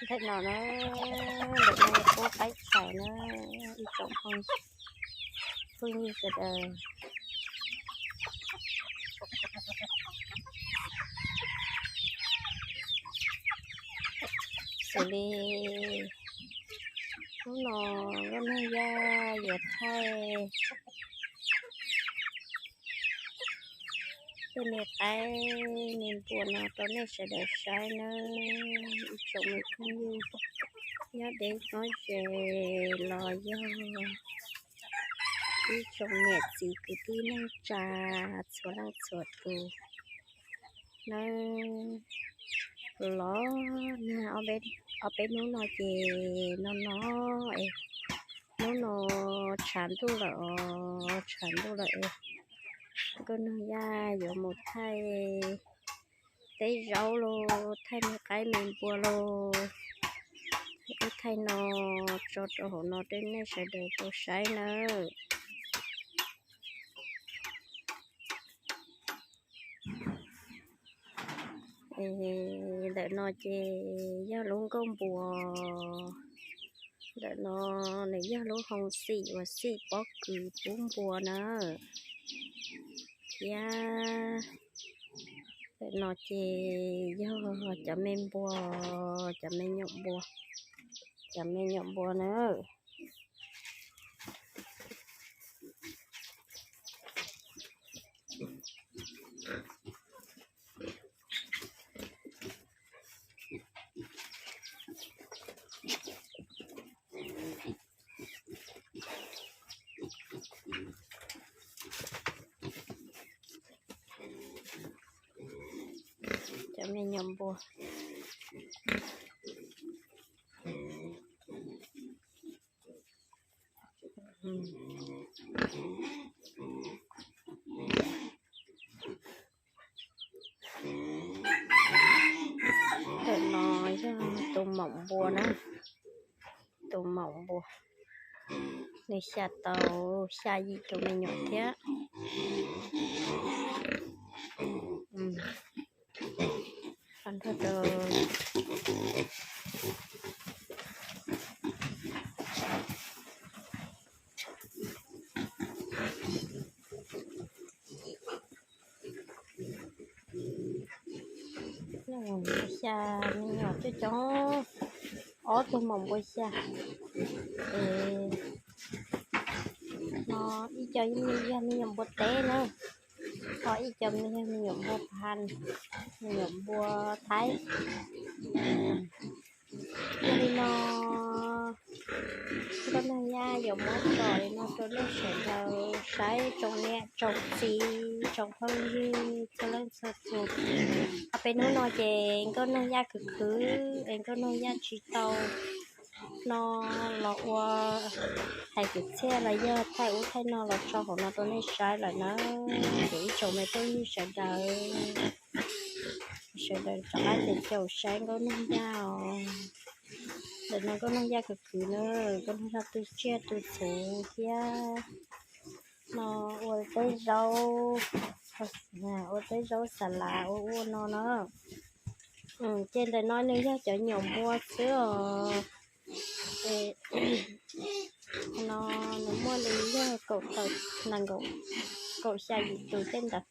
Ntawm no na, ntawm no yog pub qaib chais na, ib tsoom phooj ywg sawv daws. Xws li hnub no Nkauj Nug Yaj yuav thaij tej me qaib me npua no rau nej sawv daws saib nawb, ib tsoom me phooj ywg nyob deb nyob ze los yog ib tsoom niam txiv kwv tij neej tsa txhua leej txhua tus nawb. Los nag ob peb hnub no ces no no es hnub no tshav ntuj lawm os, tshav ntuj lawm es Nkauj Nug Yaj yuav mus thaij teb zaub los thaij me qaib me npua los thaij ub thaij no tso rau hauv no rau nej sawv daws tau saib nawb. Ntawm no ces yog lub nkuaj npua, ntawm no nws yog lub hoo xim uas xim pob kws pub npua na. Thiab ntawm no ces yog cov me npua, cov me nyuam npua, cov me nyuam npua na. Cov me nyuam npua. Ntawm no yog tus maum npua na, tus maum npua, nws xya tau xya yim tus me nyuam thiab. Nrog rau xya me nyuam coob coob, ob tug maum npua xya. Es no ib co yog me nyuam npua teb na, ho ib co yog me nyuam npua pha, me nyuam npua thaib. Yog li no Nkauj Nug Yaj yuav muab tso li no rau nej sawv daws saib, tsoom niam tsoom txiv tsoom phooj ywg txhua leej txhua tus. Ob peb hnub no ces Nkauj Nug Yaj khwv khwv es Nkauj Nug Yaj tsis tau no los ua hais kwv txhiaj los yog thaij ub thaij no los tso hauv no rau nej saib lawm na. Ces ib tsoom me phooj ywg sawv daws, sawv daws rov qab caum saib Nkauj Nug Yaj os. Ntawm no Nkauj Nug Yaj khwv khwv na, Nkauj Nug Yaj tu tsiaj tu txhuv thiab no ua teb zaub, ua teb zaub xas lav ua ua no na. Ces ntawm no nws yog cov nyuam npua xwb os. No nws muaj li yog kaum tawm nees nkaum, kaum xya yim tus tej ntawd.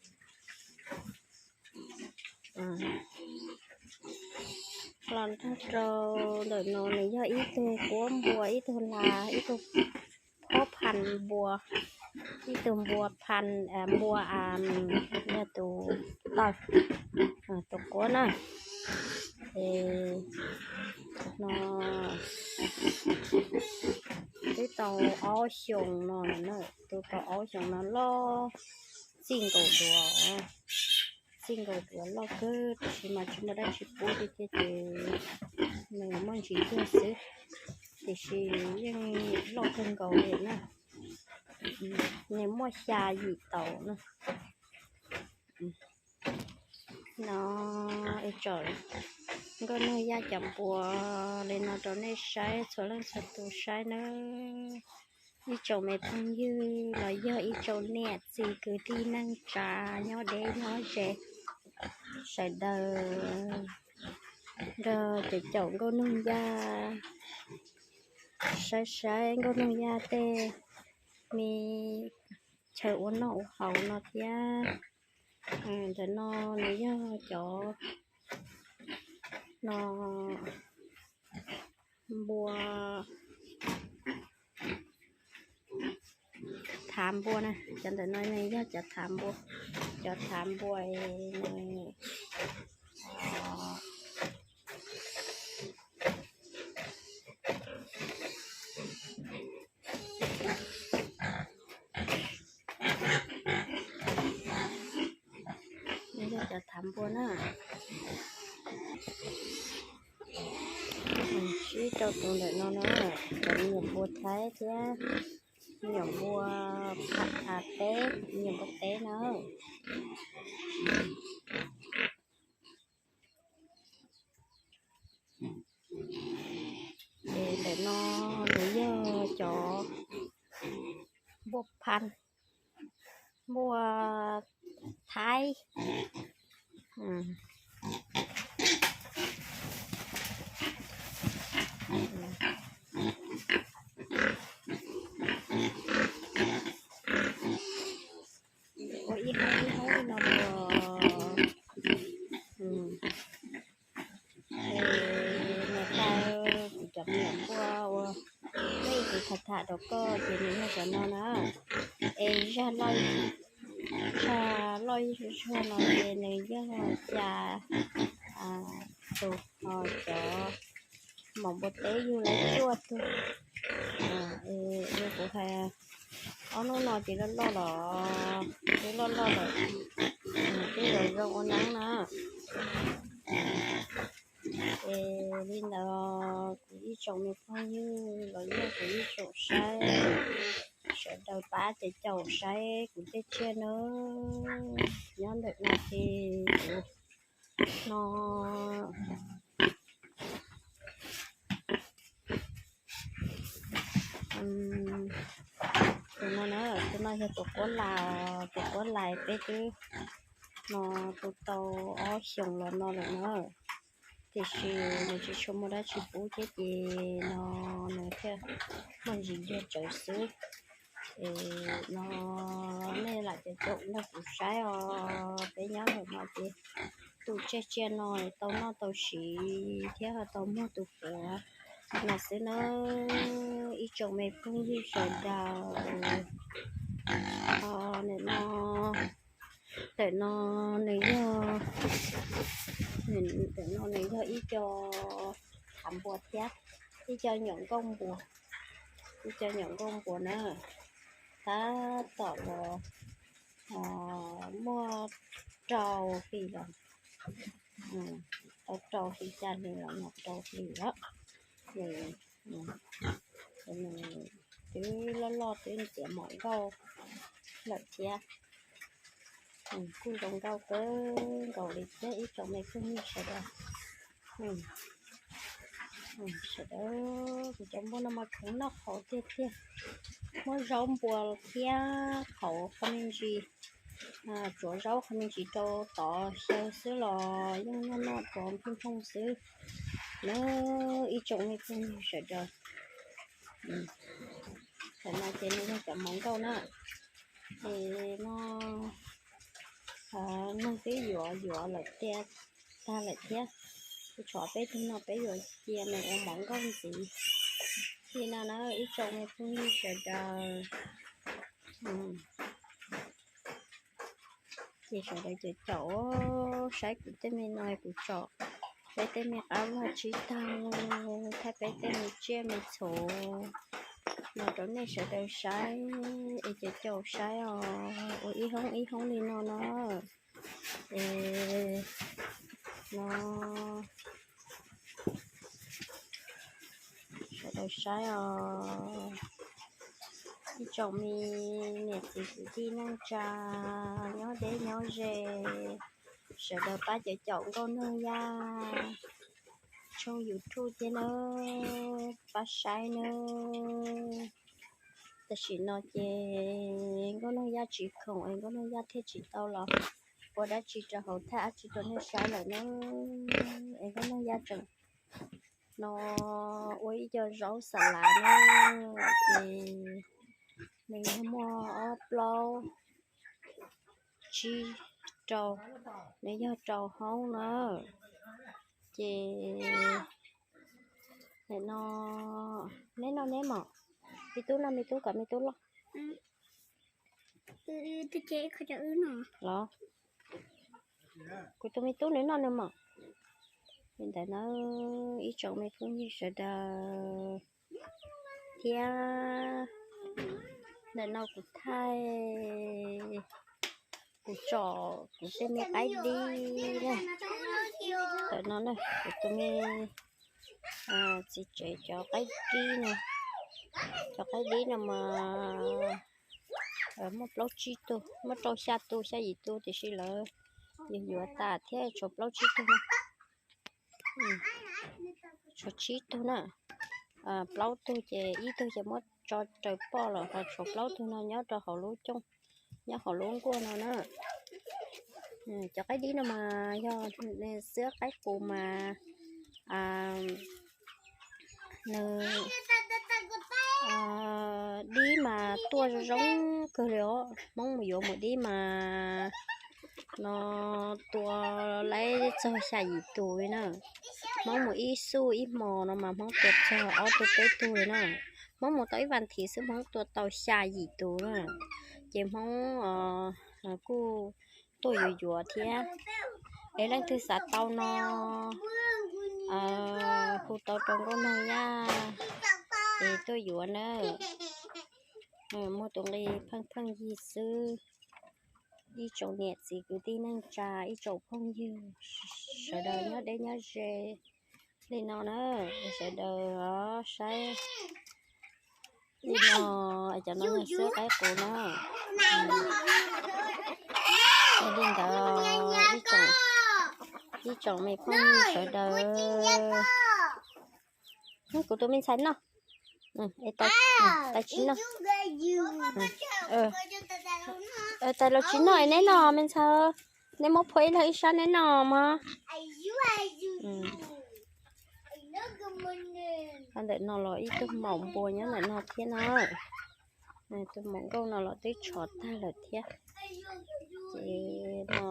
Los nrog rau ntawm no nws yog ib tug kuab npua, ib tug hla, ib tug phob pha npua, ib tug npua pha, npua yog tus tawg, tus kuab na. Es no twb tau ob xyoos no, twb tau ob xyoos no loj txij nkaus duav, txij nkaus duav loj kawg, tab sis mas tsis muaj dab tsi pub tiag tiag ces nws muaj ntsis cuag xwb, tiam sis yeej loj kawg nkaus li na. Nws muaj xya yim tau na. No es tso Nkauj Nug Yaj cov npua li no rau nej saib txhua leej txhua tus saib nawb. Ib tsoom me phooj ywg los yog ib tsoom niam txiv kwv tij neej tsa nyob deb nyob ze sawv daws, nrog cov caum nkauj noog yaj, saib saib nkauj noog yaj tej me chaw ua noj ua haus no thiab. Ntawm no nws yog cov no npua thav npua na, cov ntawm no nws yog cov thav npua, cov thav npua nws Nws yog cov thav npua na. Sib rau tus ntawm no na, cov me nyuam npua Thaib thiab me nyuam npua phav teb, me nyuam npua teb na. Ces ntawm no nws yog cov npua phav, npua Thaib. Ua ib hoob ib hoob li no los mus tau kuv cov me nyuam npua uas peb kuv tham tham rau koj ces nws yog cov no na. Es zaj loj, zaj loj zog no ces nws yog xya tus, ho cov maum npua teb yug lawv cuaj tug. Kuv hais ob hnub no ces loj loj los, twb loj loj lawm, twb zoo zoo ua neeb na. Es li ntawd kuv ib tsoom me phooj ywg los yog kuv ib tsoom saib, sawv daws pab caum caum saib kuv tej tsiaj nawb. Nyob ntawm no ces kuv no tus no na, tus no yog tus quab lais, tus quab lais peb twb no tu tau ob xyoos los no lawm na. Tiam sis nws tsis tshua muaj dab tsi pub thiab ces no nws thiaj muaj ntsis yuag tsawv xwb. Es no nej lam caum caum nrog kuv saib os, peb nyob ntawm no ces tu tsiaj tsiaj no tau noj tau siv thiab ho tau muag tus puav no xwb na. Ib tsoom me phooj ywg sawv daws, ntawm no, ntawm no nws yog, ntawm no nws yog ib co thav npua thiab, ib co nyuam nkauj npua, ib co nyuam nkauj npua na. Tab tom los muaj rau hli los, tau rau hli xya hli los yog rau hli lawm. Nws twb loj loj twb tiav mom nkauj lawm thiab. Kuj zoo nkauj kawg nkaus li thiab ib tsoom me phooj ywg sawv daws. Sawv daws, kuv cov npua no mas kheev noj qhauv tiag tiag. Muab zaub npua thiab qhauv qho me ntsis, tsuav zaub qho me ntsis rau tod xyaw xwb los yeej noj noj rov nplooj nplooj xwb na. Ib tsoom me phooj ywg sawv daws, tam no ces nws yog cov mov nkauj na. Ces no neeg twb yuav yuav lawm tiag, tag lawm thiab. Kuv tshuav peb tug no peb yuav cia nws ua mov nkauj ntxiv li no na ib tsoom me phooj ywg sawv daws. Ces sawv daws caum caum saib kuv tej me no kuv tsom peb tej me qab vag tsib taug thiab peb tej me tsiaj me txhu no rau nej sawv daws saib es caum caum saib os, ua ib hoob ib hoob li no no. Es no sawv daws saib os, ib tsoom me niam txiv kwv tij neej tsa nyob deb nyob ze, sawv daws pab caum caum Nkauj Noog Yaj tshooj YouTube thiab nawb, pab saib nawb. Tam sim no ces Nkauj Noog Yaj tsis khoom es Nkauj Noog Yaj thiaj tsis tau los ua dab tsi rau hauv thaij dab tsi rau nej saib lawm na. Es Nkauj Noog Yaj tseem no ua ib co zaub xas lav na, ces nws yog muaj ob plaub tsib rau, nws yog rau hoob na. Ces no, neb noj neb mom, me tub noj me tub kom me tub loj los. Kuv tus me tub nws noj nws mom. Li ntawd na, ib tsoom me phooj ywg sawv daws, thiab ntawm no kuv thaij, kuv tsom kuv tej me qaib dib na. Ntawm no na kuv tus me txiv tsev cov qaib dib no, cov qaib dib no mas muaj plaub tsib tug, muaj rau xya tus xya yim tus, tiam sis lawv yuav yuav tas thiab, tshuav plaub tsib tug na. Tshuav tsib tug na, plaub tug ces ib tug ces muab tso raws poj lawm, ho tshuav plaub tug no nyob rau hauv lub cooj, nyob hauv lub nkuaj no na. Cov qaib dib no mas yog xwb qaib qus mas nws dib mas tuaj zoo zoo kawg li os. Hmoob mus yuav mus dib mas no tua laib txog xya yim tus li na. Hmoob mus ib xuj ib hmos no mas Hmoob tua txog ob tug peb tug li na. Hmoob mus tau ib vas thiv xwb Hmoob tua tau xya yim tus na. Ces Hmoob kuj tuaj yuav yuav thiab. Es leej twg xav tau no hu tau rau Nkauj Noog Yaj es tuaj yuav na. Muaj tus nqi pheej pheej yig xwb. Ib tsoom niam txiv kwv tij neej tsa, ib tsoom phooj ywg sawv daws nyob deb nyob ze li no na, sawv daws saib li no, cov no yog xwb qaib qus na. Li ntawd ib tsoom me phooj ywg sawv daws. Kuv tus me ntxhais noj, tais tsis noj. Tais los tsis noj es neb noj me ntxhais. Neb muab phua ib leeg ib sab neb noj mog. Ntawm no los ib tug maum npua nyob ntawm no thiab na. Tus maum nkauj no los twb tshov tag lawm thiab. Ces no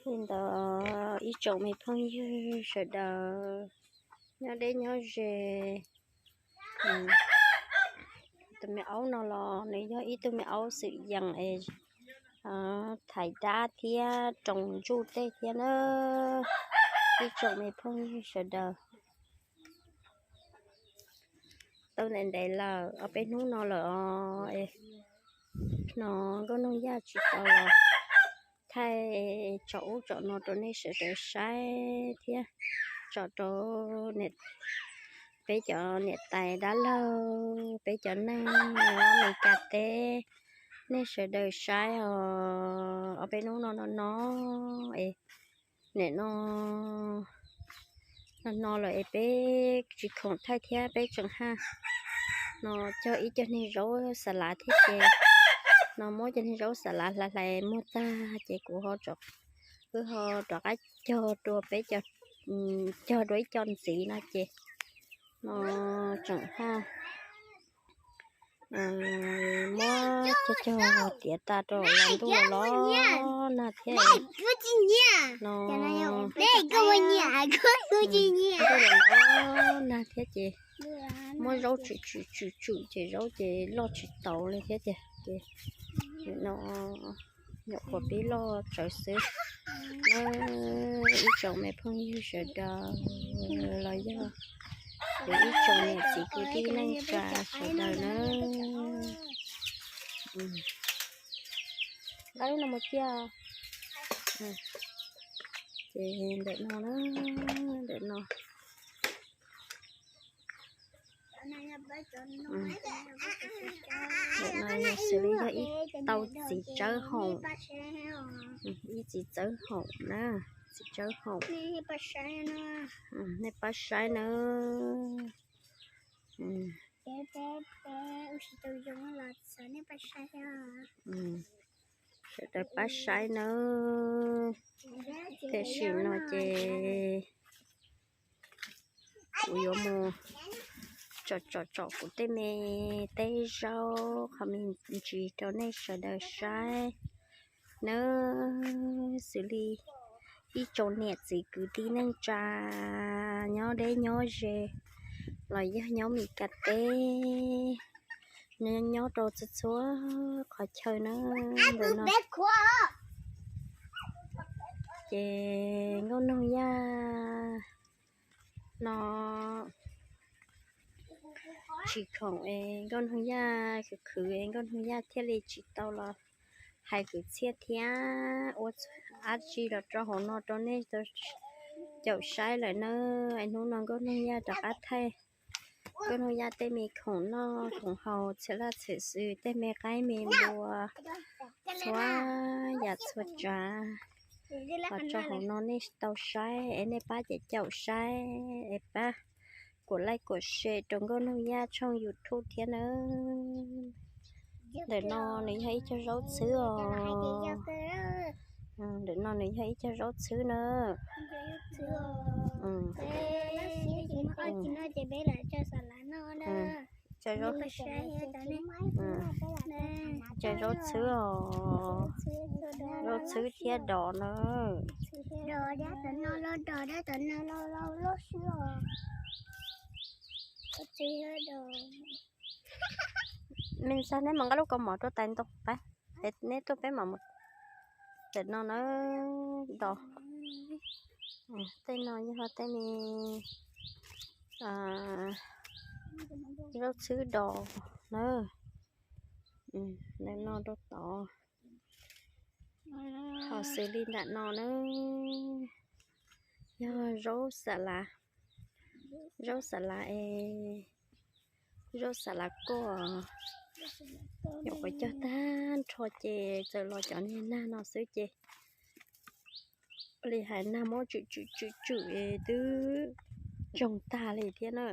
li ntawd ib tsoom me phooj ywg sawv daws nyob deb nyob ze. Tus me aub no los nws yog ib tug me aub xwm yees es thaiv dab thiab roos ntsuj tej thiab na. Ib tsoom me phooj ywg sawv daws, tau ntev ntev lawm, ob peb hnub no lawm os. No Nkauj Noog Yaj tsis tau los thaij tsom ub tsom no rau nej sawv daws saib thiab tsom rau peb cov niam tais dab laug, peb cov neeg Amelikas teb, nej sawv daws saib os. Ob peb hnub no no no es nim no no no lawm es peb tsis khoom thaij thiab peb tseem haj no cog ib co niag zaub xas lav thiab ces no muab cov niag zaub xas lav hlais hlais muag tag ces kuv ho, wb ho rov qab cog dua peb, cog dua ib co ntxiv no ces no tseem haj muab cog cog tiav tas rau los ntuj los nag thiab no. Ntuj los nag thiab ces muab zaub tswm tswm tswm tswm ces zaub ces loj tsis taus li thiab ces no nyuam qhuav pib loj tsawv xwb na. Ib tsoom me phooj ywg sawv daws los yog kuv ib tsoom niam txiv kwv tij neej tsa sawv daws na. Nqa lub no mus cia. Ces ntawm no na, ntawm no ntawm no yog xws li yog ib tau txiv tsawb hoom, ib txiv tsawb hoom na, txiv tsawb hoom. Nej pab saib na. Sawv daws pab saib nawb. Tam sim no ces kuv yuav mus tsom tsom tsom kuv tej me teb zaub qhov me ntsis rau nej sawv daws saib nawb. Xws li ib tsoom niam txiv kwv tij neej tsa nyob deb nyob ze los yog nyob Mes Kas teb, nyob rau txhua txhua qhov chaw na, ntawm no ces Nkauj Noog Yaj no tsis khoom es Nkauj Noog Yaj khwv khwv es Nkauj Noog Yaj thiaj li tsis tau los hais kwv txhiaj thiab ua dab tsi los rau hauv no rau nej caum saib lawm na. Es hnub no Nkauj Noog Yaj rov qab thaij Nkauj Noog Yaj tej me khoom noj khoom haus, txhia laj txhia xwm, tej me qaib me npua, txhua yam txhua tsav los rau hauv no nej tau saib es nej pab caum caum saib es pab kuam like kuam share rau Nkauj Noog Yaj tshooj YouTube thiab nawb. Ntawm no nws yog ib co zaub txhwb os. Ntawm no nws yog ib co zaub txhwb na. Cov zaub txhwb os, zaub txhwb thiab dos na. Me ntxhais, neb mus nqa lub kaus mom rau tais ntoo pab, neb tuaj peb mam mus. Tam no na, dos, tej no yog tej me zaub txhwb dos na. Ntawm no rau tod. Ho xws li nram no na, yog zaub xa lav, zaub xa lav es, zaub xa lav koj, nyuam qhuav cog tag nrho ces txawm los cov niag nag no xwb ces li hais nag muab tswm tswm tswm tswm es twb ntsoog tag li thiab na.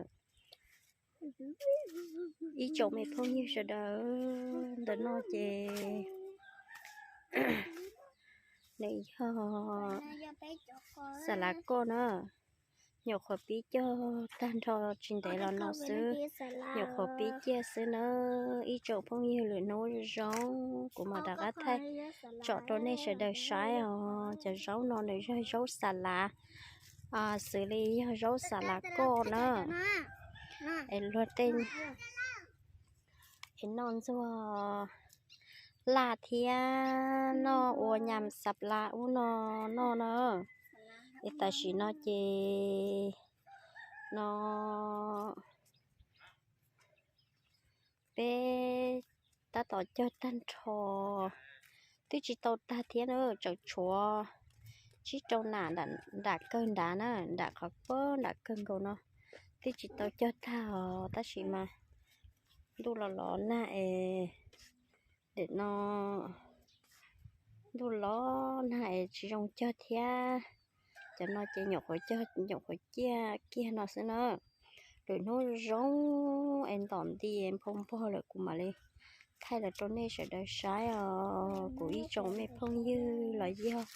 Ib tsoom me phooj ywg sawv daws, ntawm no ces nws yog xa lav koj na, nyuam qhuav pib cog tag nrho tsis ntev los no xwb, nyuam qhuav pib ciaj xwb na. Ib tsoom phooj ywg, lwm hnub zoo kuv mam rov qab thaij tsom rau nej sawv daws saib os. Cov zaub no nws yog zaub xa lav, xws li yog zaub xa lav koj na. Es luag tej es noj ntxuag laj thiab noj ua nyam xab laj ub no noj na. Es tam sim no ces no peb tab tom cog tag nrho, twb tsis tau tag thiab na, tseem tshuav tsib rau nam nram kawg nrad na, nram qhov pab nram kawg nkaus no, twb tsis tau cog tag os, tab sis mas ntuj los los nag es, ntawm no ntuj los nag es tsis zoo cog thiab. Cov no ces nyuam qhuav cog nyuam qhuav ciaj kiag no xwb na. Lwm hnub zoo es ntom nti nphau npog lawm kuv mam li thaij los rau nej sawv daws saib os. Kuv ib tsoom me phooj ywg los yog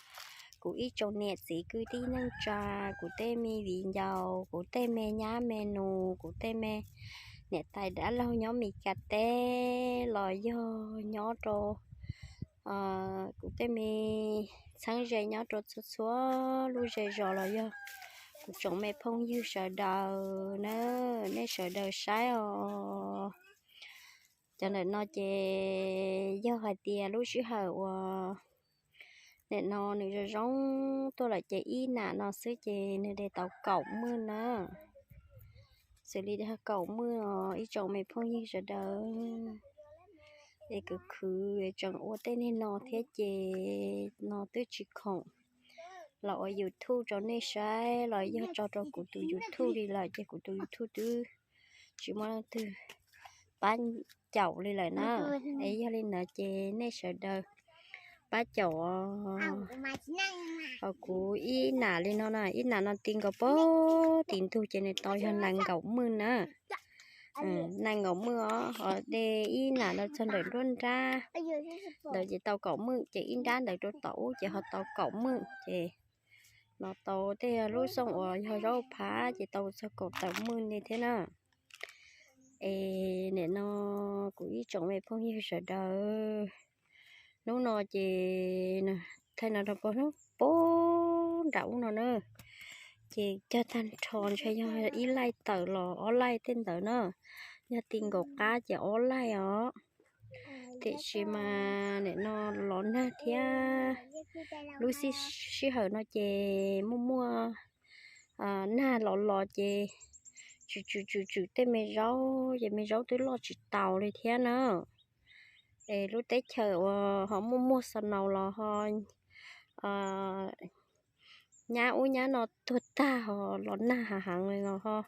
kuv ib tsoom niam txiv kwv tij neej tsa, kuv tej me viv ncaus, kuv tej me nyab me nus, kuv tej me niam tais dab laug nyob Mes Kas teb los yog nyob rau kuv tej me txheeb ze nyob rau txhua txhua lub zej zos los yog kuv tsoom me phooj ywg sawv daws na, nej sawv daws saib os. Cov ntawm no ces yog hais tias lub sij hawm uas nim no nws zoo zoo tuaj lawm ces ib nam no xwb ces nws de tau kaum mwj na. Xws li de kaum mwj os ib tsoom me phooj ywg sawv daws. Es khwv khwv tseem ua tej niag no thiab ces no twb tsis khoom los ua YouTube rau nej saib los yog tso rau kuv tus YouTube li lawm ces kuv tus YouTube twb tsis muaj leej twg pab caum li lawm na. Es yog li ntawd ces nej sawv daws pab caum os. Kuv ib nam li no na, ib nam no ti nkaus pag tim ntug ces nws tau yog nees nkaum mwj na. Nees nkaum mwj os, ho de ib nam no txog ntawm nruab nrab ntawd ces tau kaum mwj, ces ib nrab ntawd rau tom ub ces ho tau kaum mwj, ces no tau tej lub xooj uas yog zaub phav ces tau txog kaum tawm mwj li thiab na. Es nim no kuv ib tsoom me phooj ywg sawv daws, hnub no ces thaij no rau pog hnub pem nram ub no na, ces cog tag nrho ntshe yog ib laij tawm los ob laij tej ntawd na, yog ti nkaum qab ces ob laij os. Tiam sis mas nim no los nag thiab, lub sij hawm no ces muaj muaj nag los los ces tswm tswm tswm tswm tej me zaub ces me zaub twb loj tsis taus li thiab na. Es lub teb chaws uas ho muaj muag xa naus los ho nyab ub nyab no tuag tag, ho los nag hav heev li los ho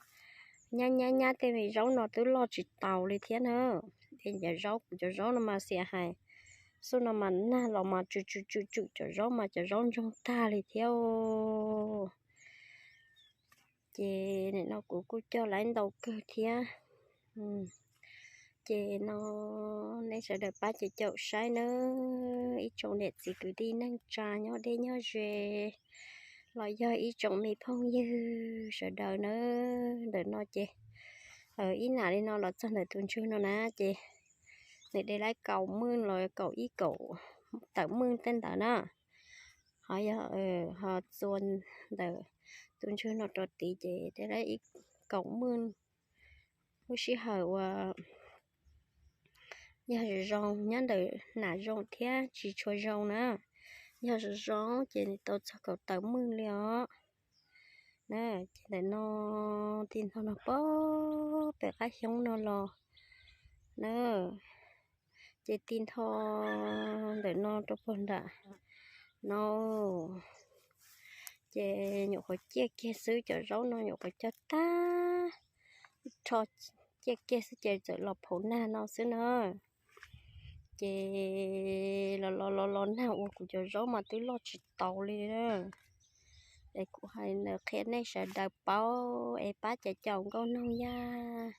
nyab nyab nyab tej me zaub no twb loj tsis taus li thiab na. Es cov zaub, kuv cov zaub no mas xiam hais, xub no mas nag los mas tswm tswm tswm tswm cov zaub mas cov zaub ntsoog tag li thiab. Ces nim no kuv kuj cog laiv ntau kawg thiab. Ces no nej sawv daws pab caum caum saib nawb, ib tsoom niam txiv kwv tij neej tsa nyob deb nyob ze, los yog ib tsoom me phooj ywg sawv daws nawb. Ntawm no ces ib nam li no los txog ntawm tus ntswg no na, ces nws de laiv kaum mwj los kaum ib kaum tawm mwj tej ntawd na. Ho yog ho txua ntawm tus ntswg no rau tid ces de laiv ib kaum mwj. Lub sij hawm uas yog zoo zoo nyob ntawm nam zoo thiab tsis tshua zoo na, yog zoo zoo ces nws tau txog kaum tawm mwj li os. Ces ntawm no ti ntho no pem qab xyoob no los na, ces ti ntho ntawm no rau pog nram no, ces nyuam qhuav ciaj kiag xwb, cov zaub no nyuam qhuav cog tag nrho, ciaj kiag xwb ces txawm los phaum nag no xwb na. Ces los los los los nag ua kuv cov zaub mas twb loj tsis taus li na. Es kuv hais ntawd qhia nej sawv daws paub es pab caum caum nkauj noog yaj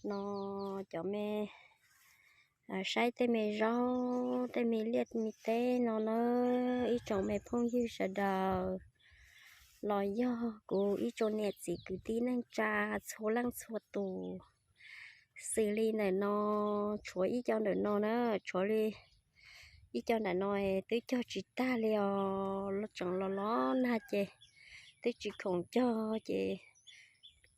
no, cov me saib tej me zaub tej me liaj me teb no na, ib tsoom me phooj ywg sawv daws, los yog kuv ib tsoom niam txiv kwv tij neej tsa txhua leej txhua tus. Xws li ntawm no, tshuav ib co ntawm no na, tshuav li ib co ntawm no twb cog tsis tag li os, tseem los los nag ces twb tsis khoom cog ces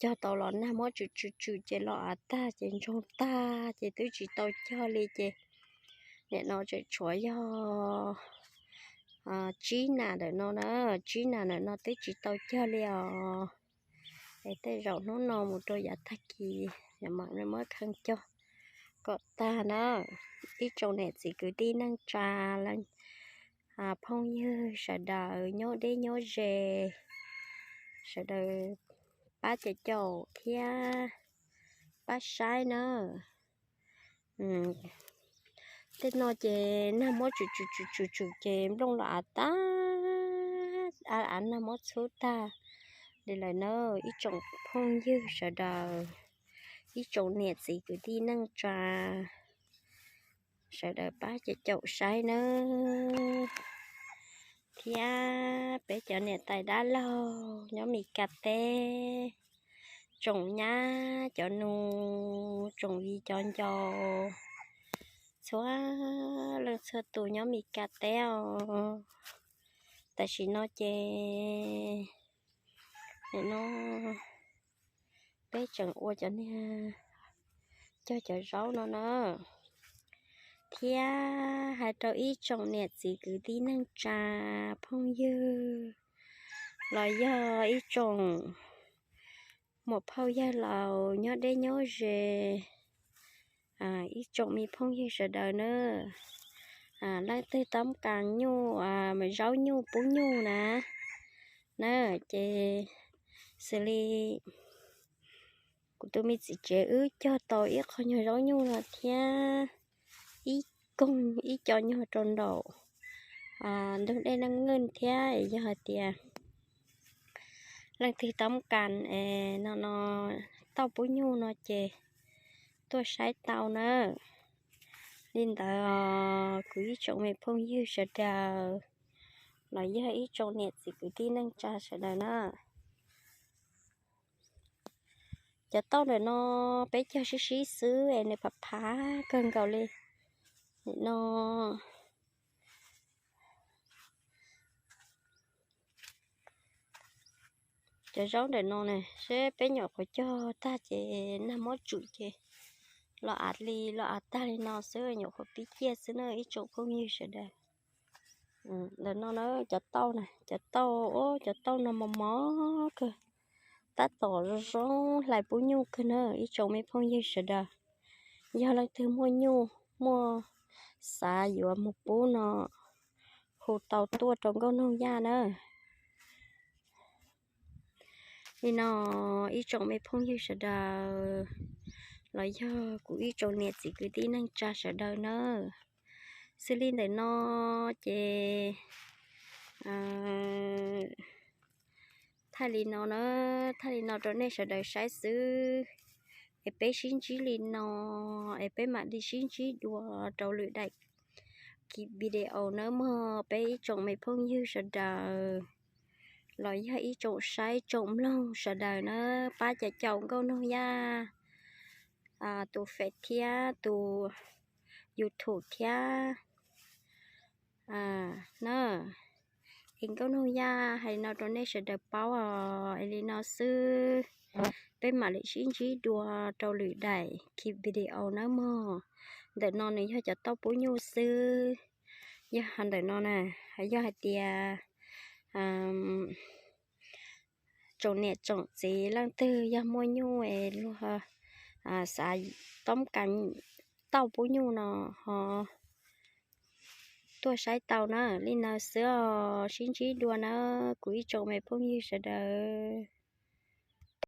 cog tau los nag muab tswm tswm tswm ces los av tag ces ntsoog tag ces twb tsis tau cog li ces nim no tseem tshuav yog tsib nas ntawm no na, tsib nas ntawm no twb tsis tau cog li os. Es tej zaum hnub no mus rau yav tag kis mam muab kheej cog kom tag na. Ib tsoom niam txiv kwv tij neej tsa, phooj ywg sawv daws nyob deb nyob ze, sawv daws pab caum caum thiab pab saib na. Tej no ces nag muab tswm tswm tswm tswm tswm ces nplooj los av tag, av nag muab txhub tag li lawm na. Ib tsoom phooj ywg sawv daws, ib tsoom niam txiv kwv tij neej tsa, sawv daws pab caum caum saib nawb. Thiab peb cov niam tais dab laug nyob Mes Kas teb, tsoom nyab cov nus, tsoom viv cov ncaus, txhua leej txhua tus nyob Mes Kas teb os. Tam sim no ces nim no peb tseem ua cov niag cog cov zaub no na. Thiab hais rau ib tsoom niam txiv kwv tij neej tsa, phooj ywg, los yog ib tsoom muam phauj yawg laus nyob deb nyob ze, ib tsoom me phooj ywg sawv daws na, leej twg toob kas nyuj, zaub nyuj pub nyuj na, na ces xws li kuv tus me txiv tsev wb cog tau ib qho nyuag zaub nyuj no thiab ib koog ib co nyuag rau nraum ntug dej Neej Nkeej thiab. Yog hais tias leej twg toob kas es no no tauj pub nyuj no ces tuaj saib tau na. Li ntawd kuv ib tsoom me phooj ywg sawv daws los yog ib tsoom niam txiv kwv tij neej tsa sawv daws na. Cov tauj ntawm no peb cog sib sib xwb es nws phav phav kawg nkaus li. Nim no cov zaub ntawm no ne, seb peb nyuam qhuav cog tag ces nag muab tsum ces los av li los av tag li no xwb, nyuam qhuav pib ciaj xwb na ib tsoom phooj ywg sawv daws. Ntawm no na, cov tauj na, cov tauj, cov tauj no mos mos kawg, tab tom zoo zoo hlais pub nyuj kawg na ib tsoom me phooj ywg sawv daws. Yog leej twg muaj nyuj muaj xav yuav mus pub no hu tau tuaj rau Nkauj Noog Yaj na. Li no ib tsoom me phooj ywg sawv daws los yog kuv ib tsoom niam txiv kwv tij neej tsa sawv daws na. Xws li ntawm no ces thaij li no na, thaij li no rau nej sawv daws saib xwb. Es peb sib ntsib li no, es peb mam li sib ntsib dua rau lwm daim video na mog peb ib tsoom me phooj ywg sawv daws los yog ib tsoom saib tsoom mloog sawv daws na. Pab caum caum Nkauj Noog Yaj tus Face thiab tus YouTube thiab na. Es Nkauj Noog Yaj hais li no rau nej sawv daws paub os, es li no xwb. Peb mam li sib ntsib dua rau lwm daim video na mog. Ntawm no nws yog cov tauj pub nyuj xwb. Yog ntawm no na, yog hais tias tsoom niam tsoom txiv leej twg yog muaj nyuj es luag xav toob kas tauj pub nyuj no ho tuaj saib tau na. Li no xwb os, sib ntsib dua na kuv ib tsoom me phooj ywg sawv daws.